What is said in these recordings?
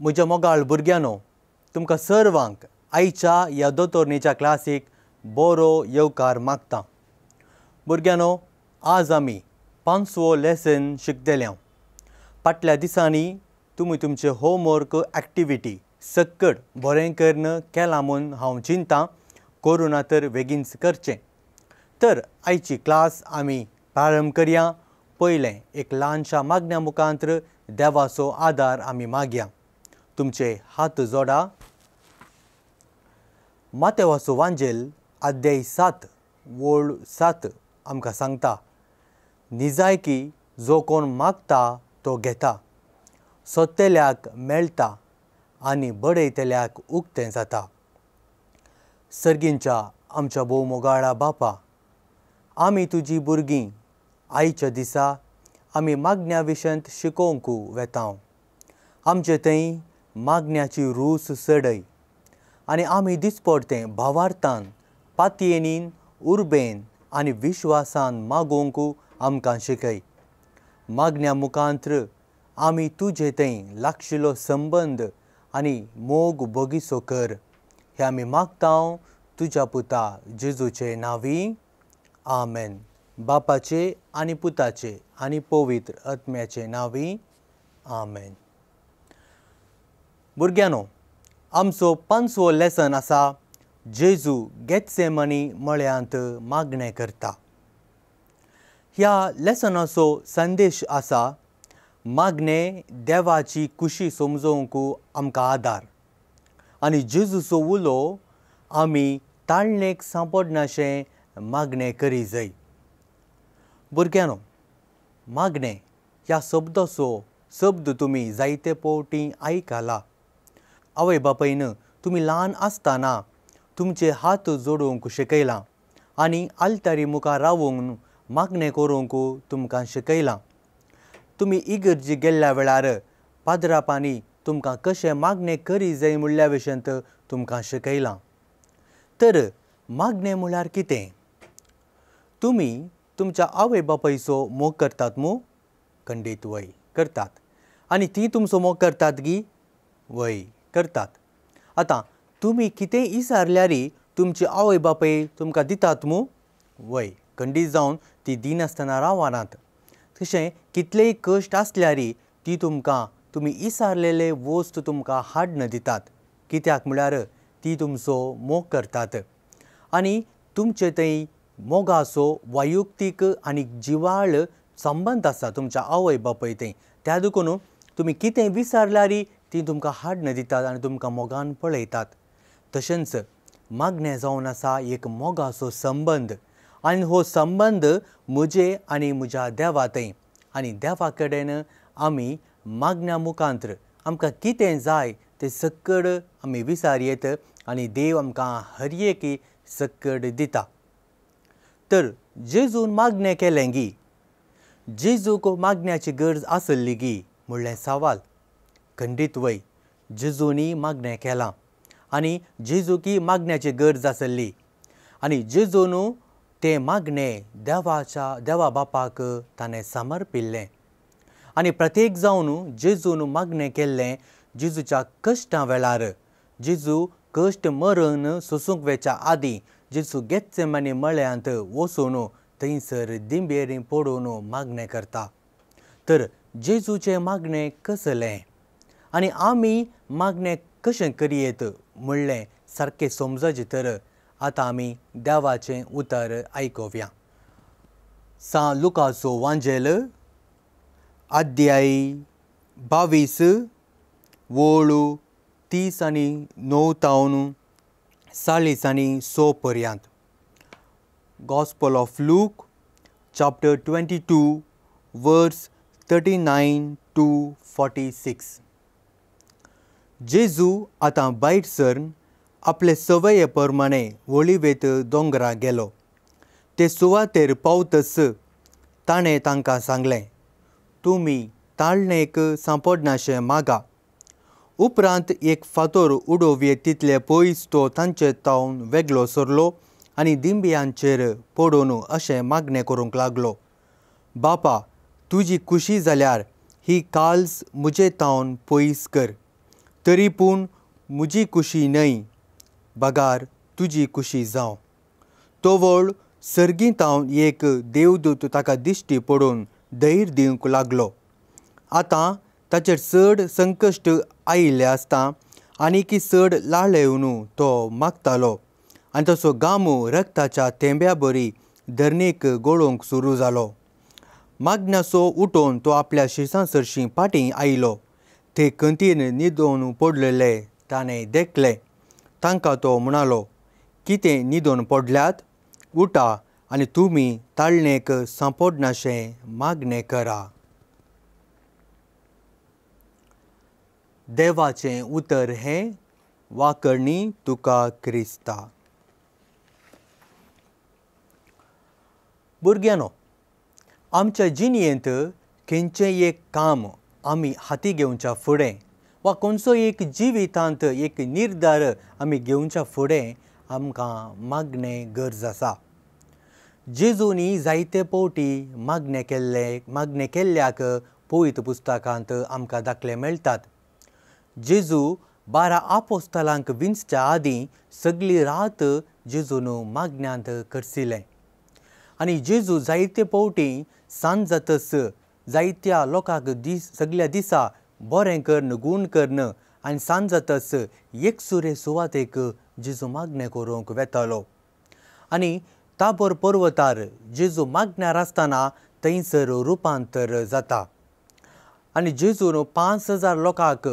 म्हज्या मोगाळ भुरग्यांनो, तुमकां सर्वांक आयच्या ह्या दोतोरणीच्या क्लासीक बरो येवकार मागता। भुरग्यांनो, आज आमी पांचवो लेसन शिकतले। फाटल्या दिसांनी तुमी तुमचे होमवर्क एक्टिविटी सक्कड बरें करून केलां म्हूण हांव चिंता करूं ना तर बेगीनच करचें। तर आयची क्लास आमी प्रारंभ करया। पयलें एक ल्हानशा मागण्या मुखांत्र देवाचो आदार आमी मागया। तुमचे हात जोडा। मातेवाचो वांजेल अध्याय 7 वळ 7 आमकां सांगता, निजायकी जो कोण मागता तो घेता, सोदतल्याक मेळटा आनी बडयतल्याक उक्तें जाता। सर्गींच्या आमच्या भोव मोगाळा बापा, आमी तुजी भुरगीं आयच्या दिसा आमी मागण्या विशयांत शिकोवंक वेता। आमचे थंय मागण्याची रूच चडय आनी आमी दिसपडतें भावार्थान, पातयेनीन, उर्बेन आनी विश्वासान मागोवंक आमकां शिकय। मागण्या मुखांत्र आमी तुजे थंय लागशिल्लो संबंद आनी मोग बगीचो कर, हें आमी मागता तुज्या पुता जेजूचे नांवी, आमेन। बापाचे आनी पुताचे आनी पवित्र आत्म्याचे नांवी, आमेन। भुरग्यांनो, आमचो पांचवो लेसन आसा, जेजू गेत्सेमनी मळ्यांत मागणें करता। ह्या लेसनाचो संदेश आसा, मागणें देवाची खुशी समजोवंक आमकां आदार आनी जेजूचो उलो आमी ताळणेक सांपडनाशें मागणें करी जाय। भुरग्यांनो, मागणें ह्या शब्दाचो शब्द तुमी जायते फावटी आयकला। आवय बापायन तुमी ल्हान आसतना तुमचे हात जोडूंक शिकयलां आनी आल्तारी मुखार रावून मागणें करूंक तुमकां शिकयलां। तुमी इगर्जी गेल्ल्या वेळार पाद्रापांनी तुमकां कशें मागणें करी जाय म्हणल्या विशयांत तुमकां शिकयलां। तर मागणें म्हळ्यार कितें? तुमी तुमच्या आवय बापायचो मोग करतात मू? खंडीत वय करतात। आनी ती तुमचो मोग करतात गी? वय करतात। आतां तुमी कितें विचारल्यार तुमची आवय बापाय तुमकां दितात मू? वय, खंडीत जावन ती दिनासतना रावनात। तशें कितलेय कश्ट आसल्यार ती तुमकां तुमी विचारलेले वस्त तुमकां हाडन दितात। कित्याक म्हळ्यार ती तुमचो मोग करतात आनी तुमचे थंय मोगाचो वैयक्तीक आनी जिवाळ संबंद आसा तुमच्या आवय बापाय थंय। त्या देखून तुमी कितें विचारल्यार ती तुमकां हाडन दितात आनी तुमकां मोगान पळयतात। तशेंच मागणें जावन आसा एक मोगाचो संबंद आनी हो संबंद म्हजे आनी म्हज्या देवा थंय आनी देवा कडेन आमी मागण्या मुखांत्र आमकां कितें जाय तें सक्कड आमी विचार येत आनी देव आमकां हर एक सक्कड दिता। तर जेजून मागणें केलें गी? जेजूक मागण्याची गरज आसली गी म्हणलें सवाल? खंडीत वय, जेजूनी मागणें केलां आनी जेजूकी मागण्याची गरज आसली आनी जेजून तें मागणें देवाच्या देवा बापाक ताणें समर्पिल्लें आनी प्रत्येक जावन जेजून मागणें केल्लें जेजूच्या कश्टां वेळार, जेजू कश्ट मरण सोसूंक वेच्या आदीं जेजू गेत्सेमनी मळ्यांत वचून थंयसर दिंबेरी पडून मागणें करता। तर जेजूचें मागणें कसलें आनी आमी मागणें कशें करयेत म्हणलें सारकें समजचें तर आतां आमी देवाचें उतर आयकुया। सां लुकाचो वांजेल अध्याय 22 वळ 30 आनी 9 तावन 40 आनी 6 पर्यंत। Gospel of Luke chapter 22 verse 39 to 46। जेजू आतां भायर सरन आपले सवये प्रमाणे वळीवेत दोंगरा गेलो। ते सुवातेर पावतच ताणें तांकां सांगलें, तुमी ताळणेक सांपडनाशें मागा। उपरांत एक फातोर उडोवये तितले पयस तो तांचे तावन वेगळो सरलो आनी दिंब्यांचेर पडून अशें मागणें करूंक लागलो, बापा तुजी खुशी जाल्यार ही काल्स म्हजे तावन पयस कर, तरी पूण म्हजी कुशी न्हय बगार तुजी कुशी जावं। तवळ सर्गींतावन एक देवदूत ताका दिश्टी पडून धैर्य दिवंक लागलो। आतां ताचेर चड संकश्ट आयिल्लें आसता आनी की चड लाळेवन तो मागतालो आनी ताचो गामो रक्ताच्या थेंब्या बरी धरणेक गळोवंक सुरू जालो। मागण्याचो उठोवन तो आपल्या शिसां सरशीं फाटीं आयलो। ते खंतीन न्हिदोन पडलेले ताणें देखले। तांकां तो म्हणालो, कितें न्हिदोन पडल्यात? उठा आनी तुमी ताळणेक सांपडनाशें मागणें करा। देवाचें उतर हें वाकरणी तुका क्रिस्ता। भुरग्यांनो, आमच्या जिणेंत खंयचें एक काम आमी हाती घेवच्या फुडें वा खंयचो एक जिवितांत एक निर्धार आमी घेवच्या फुडें आमकां मागणें गरज आसा। जेजूनी जायते फावटी मागणें केल्ल्याक पवित्र पुस्तकांत आमकां दाखले मेळटात। जेजू 12 आपोस्तलांक विंचच्या आदीं सगळी रात जेजून मागण्यांत करसिलें आनी जेजू जायते फावटी सांज जातच जायत्या लोकांक दीस सगल्या दिसा बरें करून गूण करून आनी सांज जातच एकसुरे सुवातेक जेजू मागणें करूंक वेतालो। आनी ताबोर पर्वतार जेजू मागण्यार आसतना थंयसर रुपांतर जाता आनी जेजून 5000 लोकांक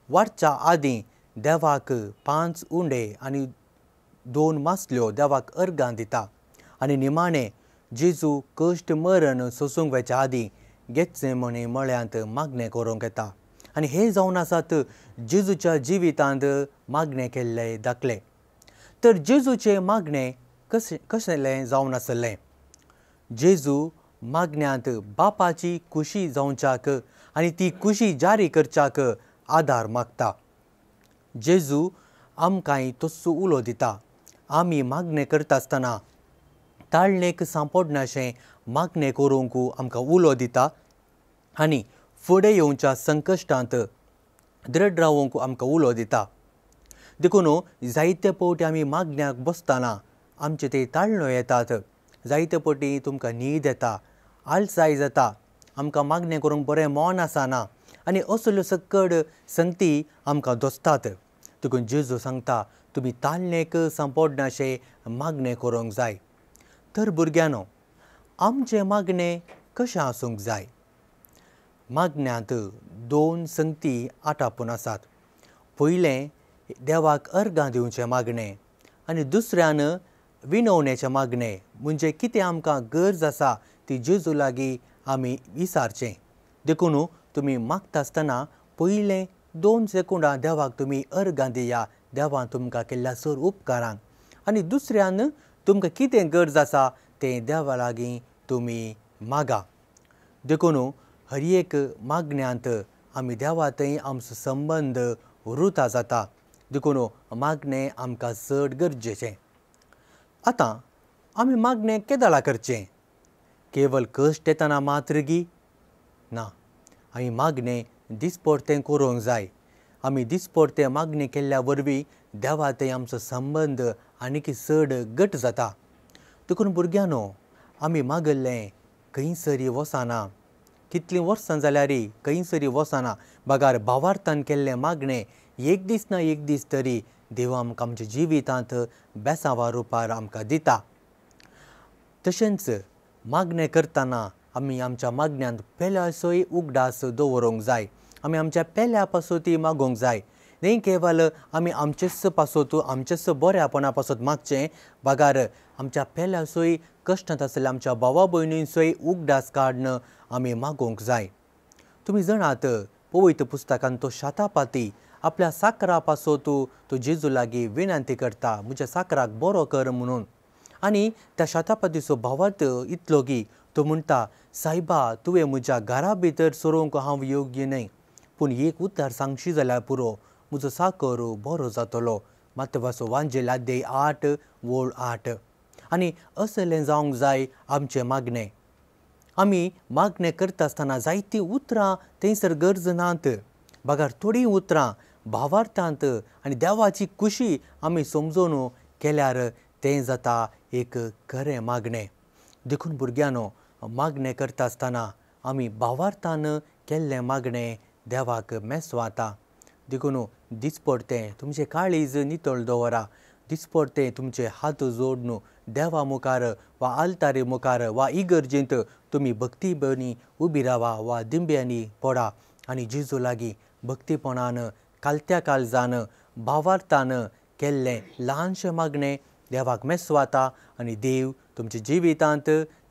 वाडच्या आदीं देवाक 5 उंडे आनी 2 मासल्यो देवाक अर्गां दिता आनी निमाणें जेजू कश्ट मरण सोसूंक वचच्या आदीं गेत्सेमनी मळ्यांत मागणें करूंक येता। आनी हे जावन आसात जेजूच्या जिवितांत मागणें केल्ले दाखले। तर जेजूचें मागणें कसलें जावन आसलें? जेजू मागण्यांत बापाची खुशी जावच्याक आनी ती खुशी जारी करच्याक आदार मागता। जेजू आमकांय तस्सो उलो दिता। आमी मागणें करता आसतना ताळणेक सांपडनाशें मागणें करूंक आमकां उलो दिता आनी फुडें येवच्या संकश्टांत दृढ रावूंक आमकां उलो दिता। देखून जायते फावटी आमी मागण्याक बसतना आमचे ते ताळणो येतात, जायते फावटी तुमकां न्हीद येता, आळसाय जाता, आमकां मागणें करूंक बरें मन आसना आनी असल्यो सकड संगती आमकां दोसतात। देखून जेजू सांगता, तुमी ताळणेक सांपडनाशें मागणें करूंक जाय। तर भुरग्यांनो, आमचें मागणें कशें आसूंक जाय? मागण्यांत 2 संगती आटापून आसात। पयलें देवाक अर्गां दिवचें मागणें आनी दुसऱ्यान विनवणेचें मागणें, म्हणजे कितें आमकां गरज आसा ती जेजू लागीं आमी विचारचें। देखून तुमी मागता आसतना पयलें 2 सेकुंडां देवाक तुमी अर्गां दिया, देवान तुमकां केल्ल्या सर उपकारांक, आनी दुसऱ्यान तुमकां कितें गरज आसा तें देवा लागीं तुमी मागा। देखून हर एक मागण्यांत आमी देवा थंय आमचो संबंद रुता जाता। देखून मागणें आमकां चड गरजेचें। आतां आमी मागणें केदळा करचें? केवल कश्ट येतना मात्र गी ना, आमी मागणें दिसपडतें करूंक जाय। आमी दिसपडतें मागणें केल्ल्या वरवीं देवा थंय आमचो संबंद आनीक चड घट जाता। देखून भुरग्यांनो, आमी मागल्लें खंयसरी वचना, कितलीं वर्सां जाल्यार खंयसरी वचना, बगार भावार्थान केल्लें मागणें एक दीस ना एक दीस तरी देव आमकां आमच्या जिवितांत बेसांवा रुपार आमकां दिता। तशेंच मागणें करतना आमी आमच्या मागण्यांत पेल्याचोय उगडास दवरूंक जाय। आमी आमच्या पेल्या पासत मागूंक जाय, न्ही केवल आमी आमचेच पासत आमचेच बऱ्यापणा पासत मागचें, बगार आमच्या पेल्याचोय कश्टांत आसल्या आमच्या भावा भयणींचोय उगडास काडून आमी मागूंक जाय। तुमी जाणात, पवित्र पुस्तकान तो शातापाती आपल्या साकरा पासत तो जेजू लागीं विनंती करता, म्हज्या साकराक बरो कर म्हणून। आनी त्या शातापातीचो भावार्थ इतलो की तो म्हणटा, सायबा तुवें म्हज्या घरा भितर सरूंक हांव योग्य न्हय, पूण एक उतार सांगशी जाल्यार पुरो, म्हजो साकर बरो जातलो। मातवाचो वांजेल अध्याय 8 वळ 8। आनी असलें जावंक जाय आमचें मागणें। आमी मागणें करता आसतना जायतीं उतरां थंयसर गरज नात, बगर थोडीं उतरां भावार्थांत आनी देवाची खुशी आमी समजून केल्यार तें जाता एक खरें मागणें। देखून भुरग्यांनो मागणें करता आसतना आमी भावार्थान केल्लें मागणें देवाक मेसवाता। देखून दिसपडतें तुमचें काळीज नितळ दवरा, दिसपडतें तुमचे हात जोडून देवा मुखार वा आल्तारी मुखार वा इगर्जेंत तुमी भक्ती बनी उबी रावा वा दिंब्यांनी पडा आनी जेजू लागीं भक्तीपणान कालत्या काळजान भावार्थान केल्लें ल्हानशें मागणें देवाक मेसवाता आनी देव तुमच्या जिवितांत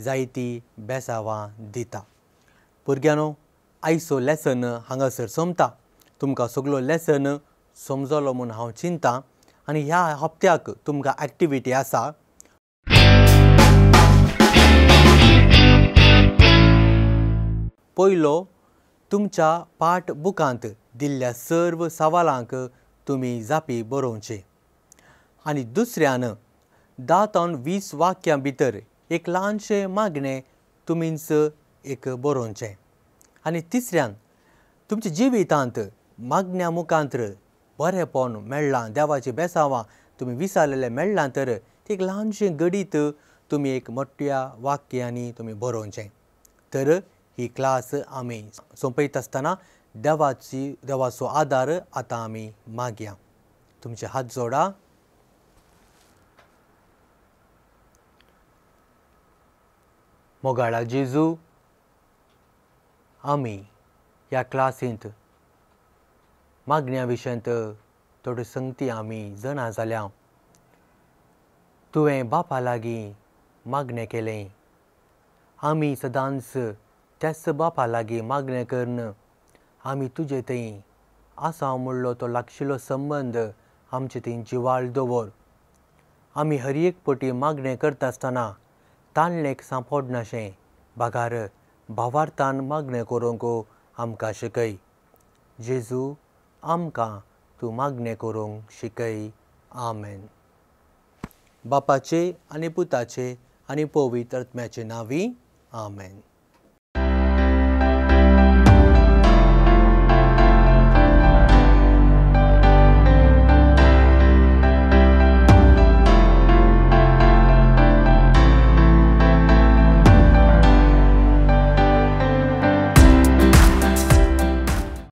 जायती बेसावां दिता। भुरग्यांनो आयचो लेसन हांगासर सोंपता। तुमकां सगलो लेसन समजलो म्हूण हांव चिंता आनी ह्या हप्त्याक तुमकां एक्टिविटी आसा। पयलो तुमच्या पाठ बुकांत दिल्ल्या सर्व सवालांक तुमी जापी बरोवचे आनी दुसऱ्यान 10 ते 20 वाक्यां भितर एक ल्हानशें मागणें तुमीच एक बरोवचें आनी तिसऱ्यान तुमच्या जिवितांत मागण्या मुखांत्र बरेंपण मेळ्ळां, देवाचीं बेसावां तुमी विसारलेलें मेळ्ळां तर एक ल्हानशें घडीत तुमी एक मोठ्या वाक्यांनी तुमी बरोवचें। तर ही क्लास आमी सोंपयता आसतना देवाचो आदार आतां आमी मागया। तुमचे हात जोडा। मोगाळा जेजू, आमी ह्या क्लासींत मागण्या विशयांत थोड्यो संगती आमी जाणा जाल्या। तुवें बापा लागीं मागणें केलें, आमी सदांच त्याच बापा लागीं मागणें करून आमी तुजे थंय आसा म्हणलो तो लागशिल्लो संबंद आमचे थंय जिवाळ दवर। आमी हर एक पटी मागणें करता आसतना ताणलेक सांपडनाशें बागार भावार्थान मागणें करूंक आमकां शिकय। जेजू आमकां तूं मागणें करूंक शिकय। आमेन। बापाचे आनी पुताचे आनी पवित्र आत्म्याचे नांवी आमेन।